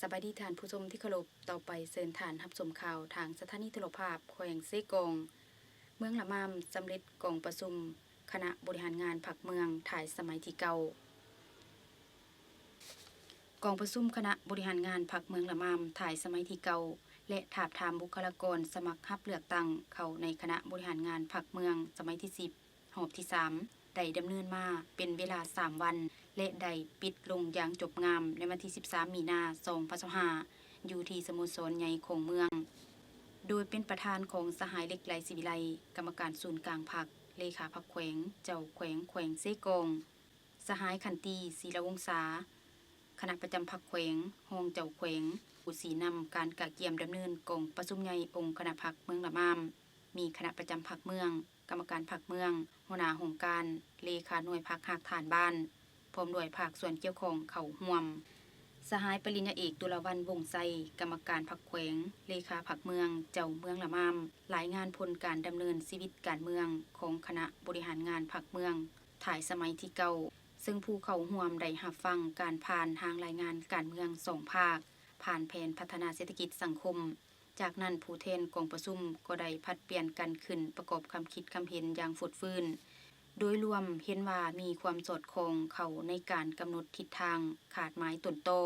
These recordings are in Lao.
ສະບາຍດີທ່ານຜູ້ຊົມທີ່ເຄົາລົບ, ຕໍ່ໄປເຊີນທ່ານຮັບຊົມຂ່າວທາງສະຖານີໂທລະພາບແຂວງເຊກອງ. ເມືອງລະມາມສຳເລັດກອງປະຊຸມຄະນະບໍລິຫານງານພັກເມືອງທ້າຍສະໄໝທີເກົ້າ. ກອງປະຊຸມຄະນະບໍລິຫານງານພັກເມືອງລະມາມທ້າຍສະໄໝທີເກົ້າ ແລະ ທາບທາມບຸກຄະລາກອນສະໝັກຮັບເລືອກຕັ້ງເຂົ້າໃນຄະນະບໍລິຫານງານພັກເມືອງສະໄໝທີສິບ ຮອບທີສາມ ໄດ້ດຳເນີນມາເປັນເວລາສາມວັນ ແລະ ໄດ້ປິດລົງຢ່າງຈົບງາມໃນວັນທີສິບສາມ ມີນາ ສອງພັນຊາວຫ້າ ຢູ່ທີ່ສະໂມສອນໃຫຍ່ຂອງເມືອງ ໂດຍເປັນປະທານຂອງສະຫາຍ ເຫຼັກໄລ ສີວິໄລ, ກຳມະການສູນກາງພັກ, ເລຂາພັກແຂວງ, ເຈົ້າແຂວງແຂວງເຊກອງ, ສະຫາຍ ຂັນຕີ ສີລະວົງສາ, ຄະນະປະຈຳພັກແຂວງ, ຮອງເຈົ້າແຂວງ, ຜູ້ຊີ້ນຳການກະກຽມດຳເນີນກອງປະຊຸມໃຫຍ່ອົງຄະນະພັກເມືອງລະມາມ, ມີຄະນະປະຈຳພັກເມືອງ, ກຳມະການພັກເມືອງ, ຫົວໜ້າຫ້ອງການ, ເລຂາໜ່ວຍພັກຮາກຖານບ້ານ, ພ້ອມດ້ວຍພາກສ່ວນກ່ຽວຂ້ອງເຂົ້າຮ່ວມ. ສະຫາຍ ປະລິນຍາເອກ ຕຸລາວັນ ວົງໄຊ, ກຳມະການພັກແຂວງ, ເລຂາພັກເມືອງ, ເຈົ້າເມືອງລະມາມ, ລາຍງານຜົນການດຳເນີນຊີວິດການເມືອງຂອງຄະນະບໍລິຫານງານພັກເມືອງ ທ້າຍສະໄໝທີເກົ້າ ເຊິ່ງຜູ້ເຂົ້າຮ່ວມໄດ້ຮັບຟັງການຜ່ານຮ່າງລາຍງານການເມືອງສອງພາກ, ຜ່ານແຜນພັດທະນາເສດຖະກິດສັງຄົມ. ຈາກນັ້ນ, ຜູ້ແທນກອງປະຊຸມກໍໄດ້ຜັດປ່ຽນກັນຂຶ້ນປະກອບຄຳຄິດຄຳເຫັນຢ່າງຟົດຟື້ນ. ໂດຍລວມເຫັນວ່າມີຄວາມສອດຄ່ອງເຂົ້າໃນການກຳນົດທິດທາງ, ຄາດໝາຍຕົ້ນຕໍ,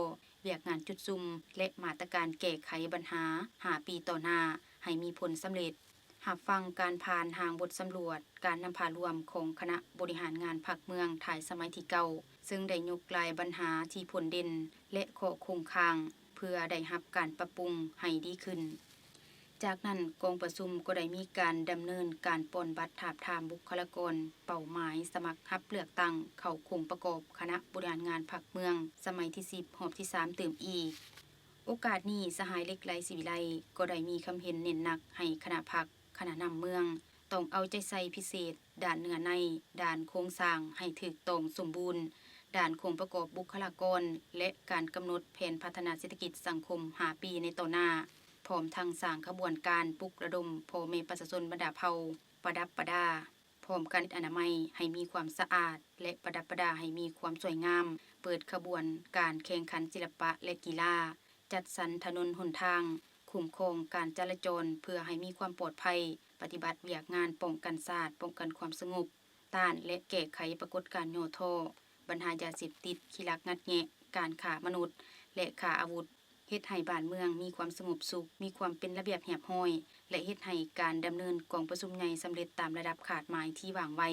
ວຽກງານຈຸດສຸມ ແລະ ມາດຕະການແກ້ໄຂບັນຫາຫ້າປີຕໍ່ໜ້າໃຫ້ມີຜົນສຳເລັດ. ຮັບຟັງການຜ່ານຮ່າງບົດສຳຫຼວດການນຳພາລວມຂອງຄະນະບໍລິຫານງານພັກເມືອງທ້າຍສະໄໝທີເກົ້າ ເຊິ່ງໄດ້ຍົກລາຍບັນຫາທີ່ພົ້ນເດັ່ນ ແລະ ຂໍ້ຄົງຄ້າງ ເພື່ອໄດ້ຮັບການປັບປຸງໃຫ້ດີຂຶ້ນ. ຈາກນັ້ນ, ກອງປະຊຸມກໍໄດ້ມີການດຳເນີນການປ່ອນບັດທາບທາມບຸກຄະລາກອນເປົ້າໝາຍສະໝັກຮັບເລືອກຕັ້ງເຂົ້າໂຄງປະກອບຄະນະບໍລິຫານງານພັກເມືອງສະໄໝທີສິບ ຮອບທີສາມ ຕື່ມອີກ. ໂອກາດນີ້, ສະຫາຍ ເຫຼັກໄລ ສີວິໄລ ກໍໄດ້ມີຄຳເຫັນເນັ້ນໜັກໃຫ້ຄະນະພັກ, ຄະນະນຳເມືອງ ຕ້ອງເອົາໃຈໃສ່ພິເສດດ້ານເນື້ອໃນ, ດ້ານໂຄງສ້າງໃຫ້ຖືກຕ້ອງສົມບູນ, ດ້ານໂຄງປະກອບບຸກຄະລາກອນ ແລະ ການກຳນົດແຜນພັດທະນາເສດຖະກິດສັງຄົມຫ້າປີໃນຕໍ່ໜ້າ, ພ້ອມທັງສ້າງຂະບວນການປຸກລະດົມພໍ່ແມ່ປະຊາຊົນບັນດາເຜົ່າ ປະດັບປະດາ ພ້ອມກັນອະນາໄມໃຫ້ມີຄວາມສະອາດ ແລະ ປະດັບປະດາໃຫ້ມີຄວາມສວຍງາມ, ເປີດຂະບວນການແຂ່ງຂັນສິລະປະ ແລະ ກິລາ, ຈັດສັນຖະໜົນຫົນທາງ, ຄຸ້ມຄອງການຈະລາຈອນເພື່ອໃຫ້ມີຄວາມປອດໄພ, ປະຕິບັດວຽກງານປ້ອງກັນຊາດ, ປ້ອງກັນຄວາມສະຫງົບ, ຕ້ານ ແລະ ແກ້ໄຂປາກົດການຫຍໍ້ທໍ້, ບັນຫາຢາເສບຕິດ, ຂີ້ລັກງັດແງະ, ການຄ້າມະນຸດ ແລະ ຄ້າອາວຸດ, ເຮັດໃຫ້ບ້ານເມືອງມີຄວາມສະຫງົບສຸກ, ມີຄວາມເປັນລະບຽບຮຽບຮ້ອຍ ແລະ ເຮັດໃຫ້ການດຳເນີນກອງປະຊຸມໃຫຍ່ສຳເລັດຕາມລະດັບຄາດໝາຍທີ່ວາງໄວ້.